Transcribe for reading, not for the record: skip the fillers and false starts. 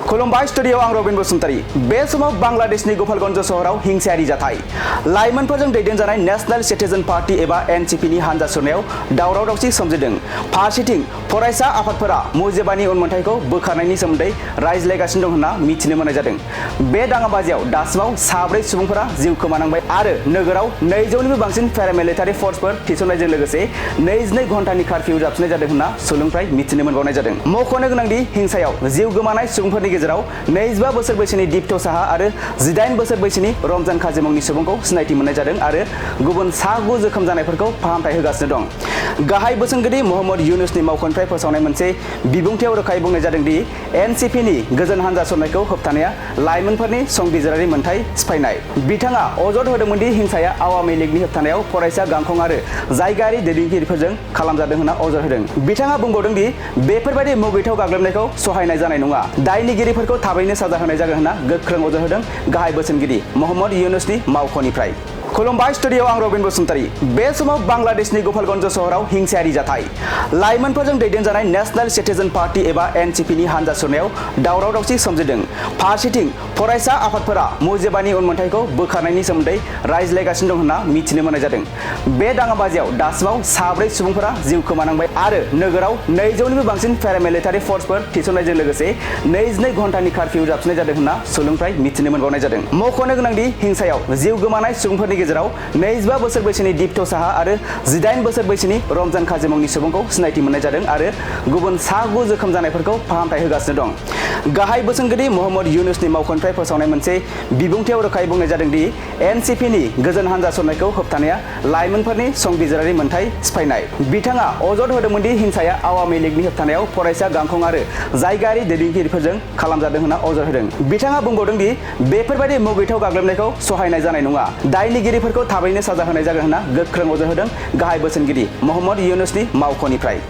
खुलुमबाय स्टुडियो आं रबिन बसुमतारी। बे समाव बांलादेशनि गोपालगंज सहराव हिंसायारि जाथाय। लाइमोनफोरजों दैदेनजानाय नेशनेल सिटिजेन पार्टी एबा N.C.P नि हानजा सुरनायाव दावराव दावसि सोमजिदों। फारसेथिं फरायसा आफादफोरा मुजिबानि उनमोनथाइखौ बोखारनायनि सोमोन्दै रायज्लायगासिनो दं होनना मिथिनो मोननाय जादों। बे दाङाबाजियाव दासिमाव 4 सुबुंफोरा जिउ खोमानांबाय आरो नोगोराव 200निबो बांसिन पेरामिलिटारि फर्सफोर थिसननायजों लोगोसे 22 घन्टानि कर्फ्यू जाबसिननाय जादों होनना सुलुंनिफ्राय मिथिनो मोनबावनाय जादों। मख'नो गोनांदि हिंसायाव जिउ गोमानाय सुबुंफोरनि गेजेराव 25 बोसोर बैसोनि दीप्त साहा आरो 18 बोसोर बैसोनि रमजान काजी मुंनि सुबुंखौ सिनायथि मोननाय जादों आरो गुबुन 9 जोखोम जानायफोरखौ फाहामथाय होगासिनो दं। गाहाय बोसोनगिरि मोहम्मद यूनुसनि मावख'निफ्राय फोसावनाय मोनसे बिबुंथियाव रोखायै बुंनाय जादों दि N.C.P नि गोजोन हानजा सरनायखौ होबथानाया लाइमोनफोरनि संबिजिरारि मोनथाय सिफायनाय। बिथाङा अजद होदोंमोन दि हिंसाया आवामि लीगनि होबथानायाव फरायसा गांखं आरो जायगायारि दैदेनगिरिफोरजों खालामजादों होनना अजद होदों। बिथाङा बुंबावदों दि बेफोरबायदि मुगैथाव गाग्लोबनायखौ सहायनाय जानाय नङा। दायनिगिरिफोरखौ थाबैनो साजा होनाय जागोन होनना गोख्रों अजद होदों गाहाय बोसोनगिरि मोहम्मद यूनुसनि मावख'निफ्राय। खुलुमबाय स्टुडियो आं रबिन बसुमतारी। बे समाव बांलादेशनि गोपालगंज सहराव हिंसायारि जाथाय। लाइमोनफोरजों दैदेनजानाय नेशनेल सिटिजेन पार्टी एबा N.C.P नि हानजा सुरनायाव दावराव दावसि सोमजिदों। फारसेथिं फरायसा आफादफोरा मुजिबानि उनमोनथाइखौ बोखारनायनि सोमोन्दै रायज्लायगासिनो दं होनना मिथिनो मोननाय जादों। बे दाङाबाजियाव दासिमाव 4 सुबुंफोरा जिउ खोमानांबाय आरो नोगोराव 200निबो बांसिन पेरामिलिटारि फर्सफोर थिसननायजों लोगोसे 22 घन्टानि कर्फ्यू जाबसिननाय जादों होनना सुलुंनिफ्राय मिथिनो मोनबावनाय जादों। मख'नो गोनांदि हिंसायाव जिउ गोमानाय सुबुंफोरनि गेजेराव 25 बोसोर बैसोनि दीप्त साहा आरो 18 बोसोर बैसोनि रमजान काजी मुंनि सुबुंखौ सिनायथि मोननाय जादों आरो गुबुन 9 जोखोम जानायफोरखौ फाहामथाय होगासिनो दं। गाहाय बोसोनगिरि मोहम्मद यूनुसनि मावख'निफ्राय फोसावनाय मोनसे बिबुंथियाव रोखायै बुंनाय जादों दि N.C.P नि गोजोन हानजा सरनायखौ होबथानाया लाइमोनफोरनि संबिजिरारि मोनथाय सिफायनाय। बिथाङा अजद होदोंमोन दि हिंसाया आवामि लीगनि होबथानायाव फरायसा गांखं आरो जायगायारि दैदेनगिरिफोरजों खालामजादों होनना अजद होदों। बिथाङा बुंबावदों दि बेफोरबायदि मुगैथाव गाग्लोबनायखौ सहायनाय जानाय नङा। दायनिगिरिफोरखौ थाबैनो साजा होनाय जागोन होनना गोख्रों अजद होदों गाहाय बोसोनगिरि मोहम्मद यूनुसनि मावख'निफ्राय।